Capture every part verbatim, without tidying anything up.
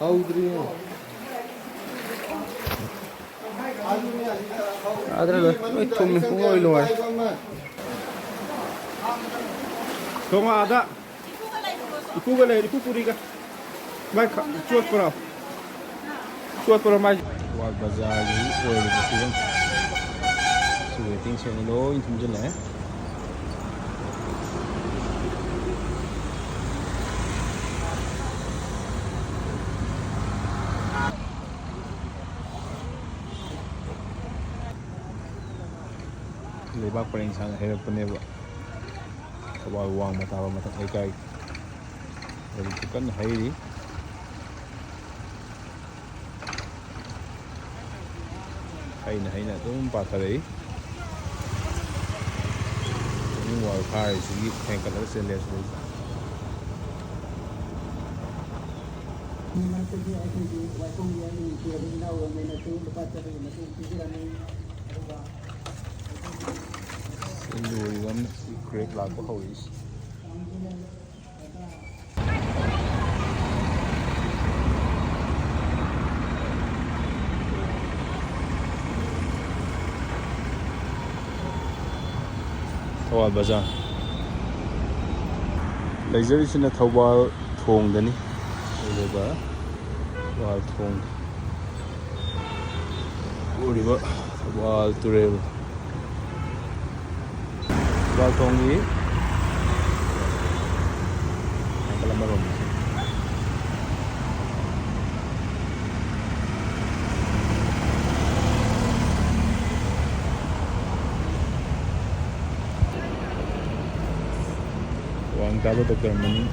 ꯍꯧꯗ꯭ꯔꯤ꯫ ꯑꯗꯨꯅ ꯂꯣꯏ ꯊꯨꯝꯃꯤ, ꯄꯨꯡꯂꯣꯏ ꯂꯣꯏꯔꯦ꯫ ꯊꯣꯡ ꯑꯥꯗ ꯏꯄꯨꯒ ꯂꯩꯔꯦ, ꯏꯄꯨ ꯄꯨꯔꯤꯒ꯫ ꯃꯥꯏ ꯈ-, ꯆꯣꯠꯄ꯭ꯔꯣ? ꯆꯣꯠꯄ꯭ꯔꯣ ꯃꯥꯏ? ꯊꯧꯕꯥꯜ ꯕꯖꯥꯔꯒꯤ ꯑꯣꯏꯔꯤꯕ ꯐꯤꯕꯝ꯫ ꯁꯤ waiting shed ꯂꯣꯏ ꯊꯨꯝꯖꯤꯜꯂꯛꯑꯦ꯫ ꯂꯩꯕꯥꯛ ꯄꯔꯦꯡ ꯁꯥꯅ ꯍꯩꯔꯛꯄꯅꯦꯕ꯫ ꯊꯧꯕꯥꯜ ꯋꯥꯡꯃ ꯇꯥꯕ ꯃꯊꯛ ꯂꯩꯀꯥꯏ꯫ ꯍꯧꯖꯤꯛꯁꯨ ꯀꯟꯅ ꯍꯩꯔꯤ꯫ ꯍꯩꯅ ꯍꯩꯅ ꯑꯗꯨꯝ ꯄꯥꯊꯔꯛꯏ꯫ Morning walk ꯍꯥꯏꯔꯤꯁꯤꯒꯤ ꯍꯦꯟꯀꯠꯂꯒ ꯆꯦꯜꯂꯦ ꯁꯤꯗꯩꯁꯤꯗ꯫ ꯃꯔꯛꯇꯒꯤ ꯑꯩꯈꯣꯏꯒꯤ ꯋꯥꯏꯈꯣꯡꯒꯤ ꯑꯩꯒꯤ ꯏꯆꯦ ꯑꯗꯨ ꯏꯅꯥꯎ ꯔꯣꯃꯦꯟꯅꯁꯨ ꯂꯨꯄꯥ ꯆꯥꯇ꯭ꯔꯦꯠꯀꯤ ꯃꯇꯦꯡ ꯄꯤꯕꯤꯔꯝꯃꯤ꯫ ꯑꯗꯨꯒ ꯁꯤ ꯂꯣꯏꯔꯒ ꯑꯃꯅ ꯁꯤ crack ꯂꯥꯛꯄ ꯍꯧꯔꯛꯏꯁꯤ꯫ ꯊꯧꯕꯥꯜ ꯕꯖꯥꯔ꯫ ꯂꯩꯖꯔꯤꯁꯤꯅ ꯊꯧꯕꯥꯜ ꯊꯣꯡꯗꯅꯤ꯫ ꯑꯗꯨꯒ ꯊꯧꯕꯥꯜ ꯊꯣꯡ ꯎꯔꯤꯕ ꯊꯧꯕꯥꯜ ꯇꯨꯔꯦꯜ꯫ ꯊꯧꯕꯥꯜ ꯊꯣꯡꯒꯤ ꯅꯥꯀꯜ ꯑꯃꯔꯣꯝꯗ꯫ ꯋꯥꯡ ꯇꯥꯕ ꯗꯣꯛꯇꯔ ꯃꯅꯤ꯫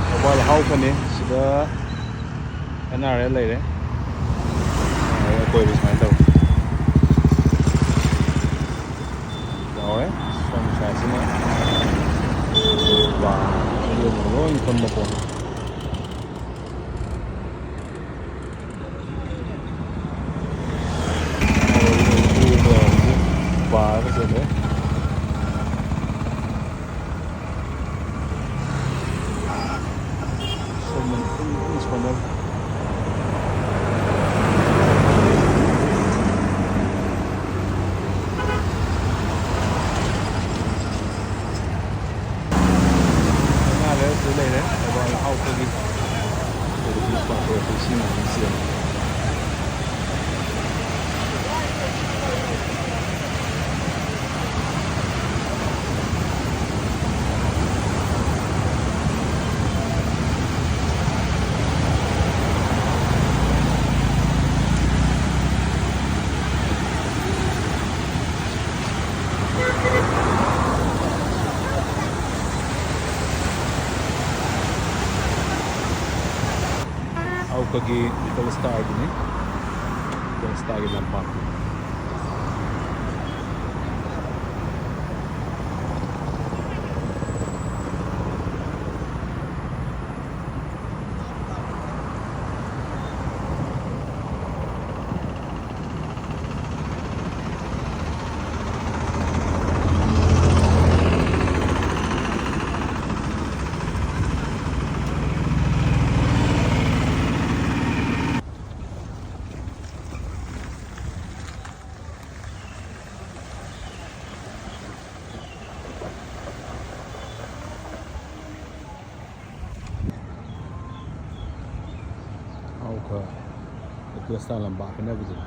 ꯊꯧꯕꯥꯜ ꯍꯥꯎ ꯐꯅꯤ꯫ ꯁꯤꯗ NRL ꯂꯩꯔꯦ꯫ ꯑꯗꯩ ꯑꯀꯣꯏꯕ ꯁꯨꯃꯥꯏꯅ ꯇꯧꯋꯤ꯫ ꯌꯥꯎꯔꯦ꯫ ꯁꯣꯝ ꯁꯥꯏꯠꯁꯤꯅ ꯕꯥꯔ ꯂꯣꯏ ꯐꯝꯕ ꯄꯣꯠꯅꯤ꯫ ꯕꯥꯔ ꯐꯖꯗ꯭ꯔꯦ꯫ ꯑꯧꯀꯒꯤ ꯂꯤꯇꯜ ꯁ꯭ꯇꯥꯔꯒꯤꯅꯤ, ꯂꯤꯇꯜ ꯁ꯭ꯇꯥꯔꯒꯤ ꯂꯝꯄꯥꯛ꯫ ꯑꯧꯀ ꯂꯤꯇꯜ ꯁ꯭ꯇꯥꯔ ꯂꯝꯄꯥꯛ ꯍꯥꯏꯅꯕꯗꯨꯅꯤ꯫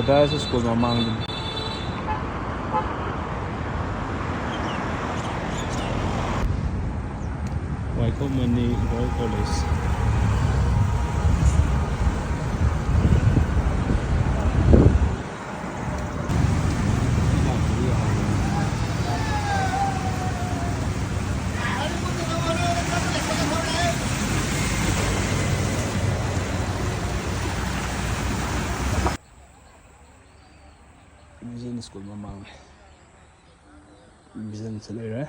Guys, ꯁ꯭ꯀꯨꯜ ꯃꯃꯥꯡꯗꯅꯤ꯫ Waikhom Mani girl college. Vision school ꯃꯃꯥꯡꯅꯦ꯫ ꯚꯤꯖꯟꯁꯦ ꯂꯩꯔꯦ꯫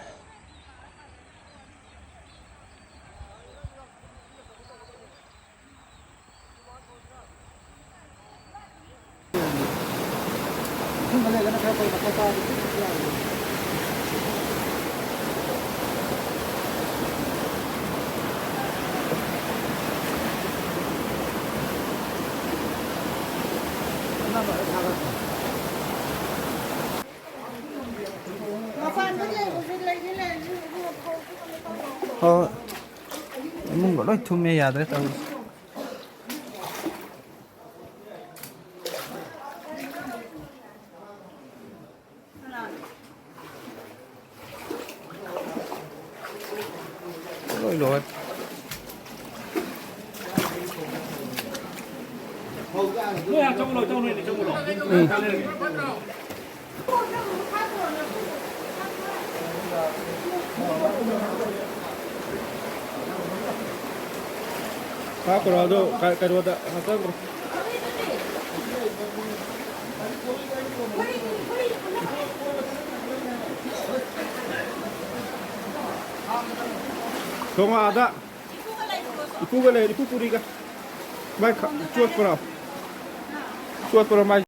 ꯍꯣꯏ, ꯏꯃꯨꯡꯒ ꯂꯣꯏ ꯊꯨꯝꯃꯦ, ꯌꯥꯗ꯭ꯔꯦ ꯇꯧꯔꯤꯁꯦ꯫ ꯂꯣꯏ ꯂꯣꯏ꯫ ꯅꯣꯏ ꯑꯥ ꯆꯪꯉꯨ ꯂꯥꯎ, ꯆꯪꯉꯨ, ꯅꯣꯏ ꯑꯅꯤ ꯆꯪꯉꯨ ꯂꯥꯎ꯫ ꯎꯝ꯫ ꯍꯥꯞꯈ꯭ꯔꯣ ꯑꯗꯣ, ꯀ-, ꯀꯩꯅꯣꯗ ꯍꯥꯞꯆꯟꯈ꯭ꯔꯣ꯫ ꯊꯣꯡ ꯑꯥꯗ ꯏꯄꯨꯒ ꯂꯩ, ꯏꯄꯨ ꯄꯨꯔꯤꯒ꯫ ꯃꯥꯏ ꯈ-, ꯆꯣꯠꯄ꯭ꯔꯣ? ꯆꯣꯠꯄ꯭ꯔꯣ ꯃꯥꯏ?